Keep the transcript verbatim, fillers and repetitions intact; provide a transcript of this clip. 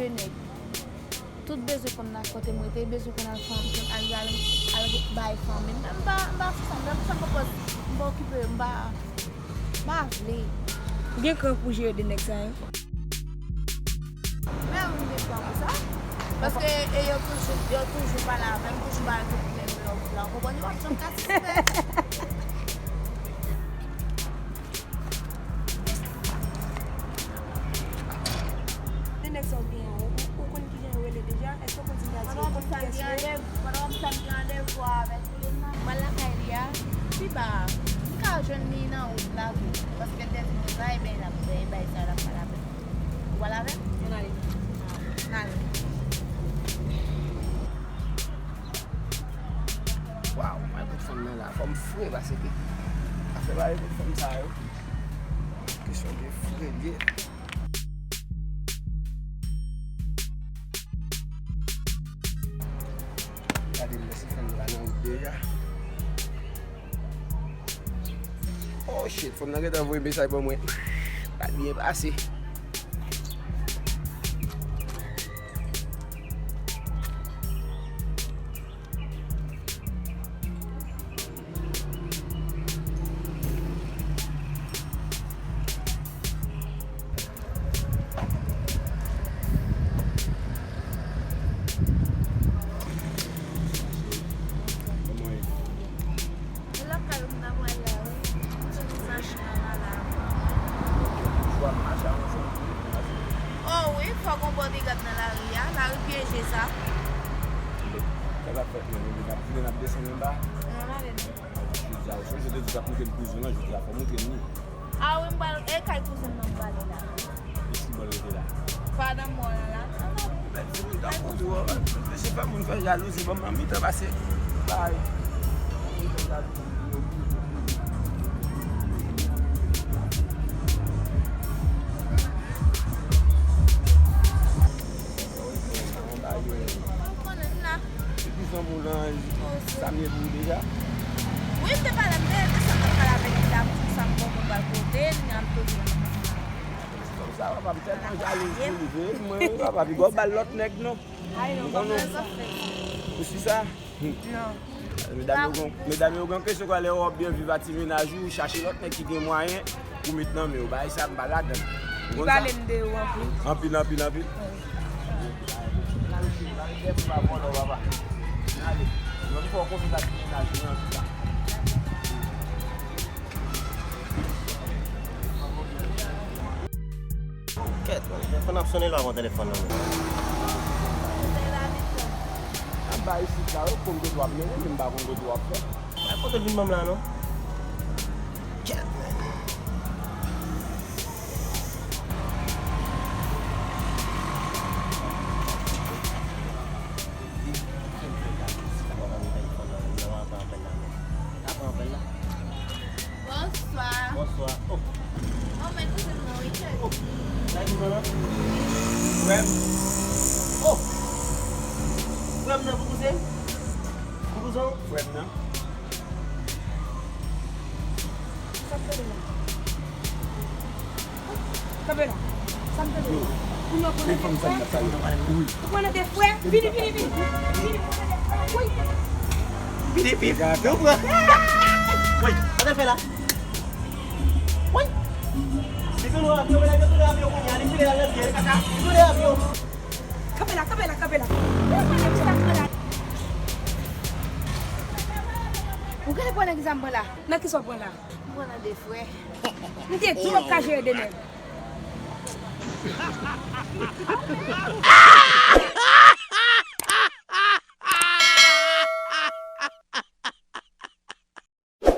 de nèg. Tout bezwen konn nan kote m rete, bezwen konn al fanm, al, al, al bay fanmi m. M pa, m pa sou sa, m pa sou sa, m pa pòz, m pa okipe, m pa, m pa vle. Ou gen kran pou jere de nèg sa yo? Men wi, m gen kran pou sa. Paske e yo toujou, yo toujou pale avè m, toujou bay tout menm love la. Ou konprann? Yo p ap janm ka sispèk. De nèg sa w gen an, ou, ou konn kijan yo rele deja? Èske w konn sinyati yo? Ou konn kiyès yo ye? Pandan w ap sa m gen randevou avèk li, m al lakay li a, pi ba a. M ka jwenn li nan wout la tou. Paske l te di m konsa, ebyen, l ap fè, e bay sa, l ap pale avè m. Ou pale avè m? Ann ale. Ann ale. Waw, mwen kout fanm nan la, fò m fre pase ke afè ba yo kout fanm sa yo. Kesyon de fre l ye. Gade m, si fanm nan pa nan wout deja. Oh shit, fanm nan gentan voye mesaj ban mwen. Pa byen pase. Kòman w ye? Lakay ou m ta pral la wi. M soti machin an la la. Ou ap mache avanse anpil. Oh wi, fòk on bòdegad nan lari a. Lari pyeje sa. Sa k ap fèt menm? N ap vire, n ap desann anba? N ap ale non. Jodi a, ou sonje te di w t ap montre m prizon an, jodi a fò w montre m li. A wi, m pral, e kay kouzen m nan m prale la. E ki bò l rete la? Pa nan mò a la. Ebyen, di moun tankou ou, se fè moun fè jalouzi, ban m nan mitan pase. Bay. Ou konnen m la. Epi zanmi w lan, sa m ye pou ou deja? Wi, m te pale, m te desann nan pale avèk li la, m di sa m poko pral pote l, m ap pote l. Kòmsa, papa, m tèlman jalouzi pou li vre. Mwen, wi, papa, piga w ba l lòt nèg, non. Ay, non, pa fè sa. Ou si sa? Non. Medam yo gen, medam yo gen kesyon kwa lè w ap byen viv a ti mennaj ou, ou chache lòt nèg ki gen mwayen pou met nan men w. Bagay sa, m pa ladan l. Li pale m de ou anpil. Anpil, anpil, anpil. Wi. Kèt, man, telefòn ap sonnen, l pa pran telefòn nan men. Anba isit la, yo konn kote w ap mennen, men m pa konn kote w ap fè. Ay, kote l vin ban m la, non? Kèt, man. Bonswa. Bonswa. Oh. Oh, men kouzen mwen, wi, cheri. Oh. Sa ki pran la? Frè m. Oh. Frè m nan pou kouzen? Pou kouzen? Frè m nan. Sa k tande la? Kanpe la. Sa m tande la? Pou nou konnen de frè. Wi. Ou konnen de frè? Vini, vini, vini. Vini, ou konnen de frè. Wi. Vini, vini. Nou pran. Wi. Sa te fè la? Wi. Li tounen avyon, li tounen avyon kounye a, li file la nan syèl, kaka. Li tounen avyon. Kanpe la, kanpe la, kanpe la. Ou gade pran nèg sa m pran la. Nan kisa w pran la? M pran nan de frè. M te di w w ap ka jere de nèg.